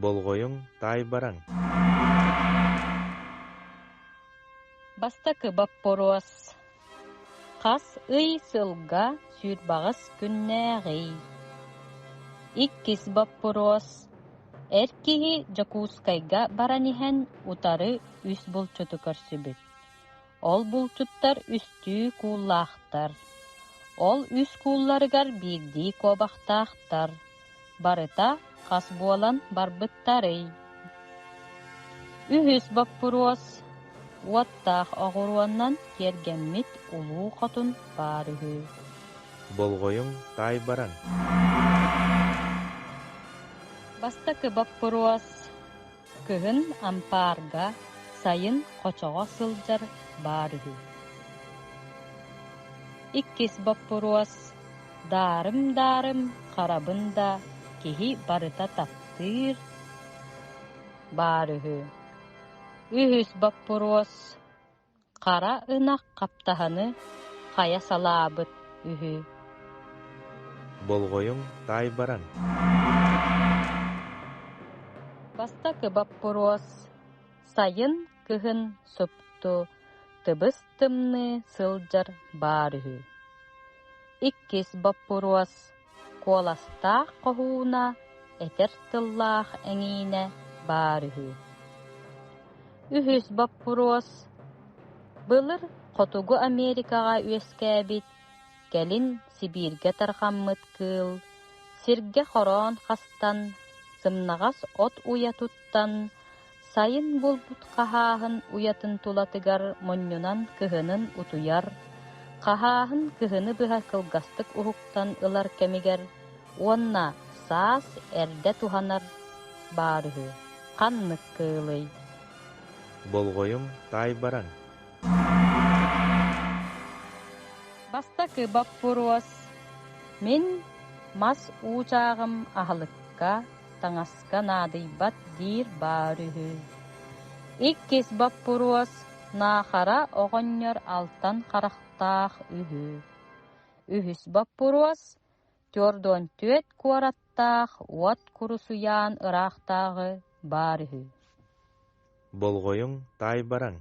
Болҕойуҥ, таайбараҥ Бастакы боппуруос: Хас ый сылга сүүрбэҕис күннээҕий? Иккис боппуруос: Эр киһи Дьокуускайга баран иһэн утары үс булчуту көрсүбүт. Ол булчуттар үстүү кууллаахтар. Ол үс куулларыгар биирдии куобахтаахтар. Барыта хас буолан барбыттарый? Үһүс боппуруос: Уоттаах оҕуруонан киэргэммит улуу хотун баар үһү. Болҕойуҥ, таайбараҥ Бастакы боппуруос: Кыһын ампаарга, сайын хочоҕо сылдьар баар үһү. Иккис боппуруос: Даарым-даарым харабын да киһи барыта таптыыр баар үһү. Үһүс боппуруос: Хара ынах хаптаһыны хайа салаабыт үһү. Болҕойуҥ, таайбараҥ Бастакы боппуруос: Сайын, кыһын супту тыбыс-тымныы сылдьар баар үһү. Иккис боппуруос: Куоластаах хоһууна, этэр тыллаах эҥиинэ баар үһү. Үһүс боппуруос: Былыр Хотугу Америкаҕа үөскээбит, кэлин Сибииргэ тарҕаммыт кыыл, сиргэ хороон хастан, сымнаҕас от уйа туттан, сайын булбут хаһааһын уйатын тулатыгар мунньунан кыһынын утуйар, хаһааһын кыһыны быһа кылгастык уһуктан ылар кэмигэр уонна саас эрдэ туһанар баар үһү. Ханнык кыылый? Болҕойуҥ, таайбараҥ Бастакы боппуруос: Мин мас уучааҕым аһылыкка, таҥаска наадыйбат диир баар үһү. Иккис боппуруос: Наахара оҕонньор алтан харахтаах үһү. Үһүс боппуруос: Түөрт куораттаах уот курусуйаан ыраахтааҕы баар үһү. Болҕойуҥ, таайбараҥ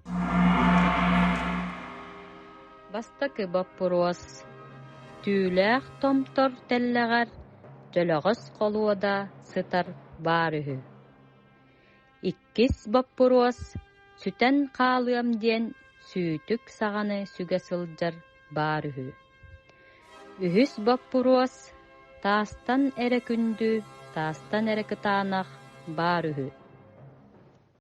Бастакы боппуруос: Түүлээх томтор тэллэҕэр дьөлөҕөс холуода сытар баар үһү. Иккис боппуруос: Сүтэн хаалыам диэн сүүтүк саҕаны сүгэ сылдьар баар үһү. Үһүс боппуруос: Таастан эрэ күндү, таастан эрэ кытаанах баар үһү.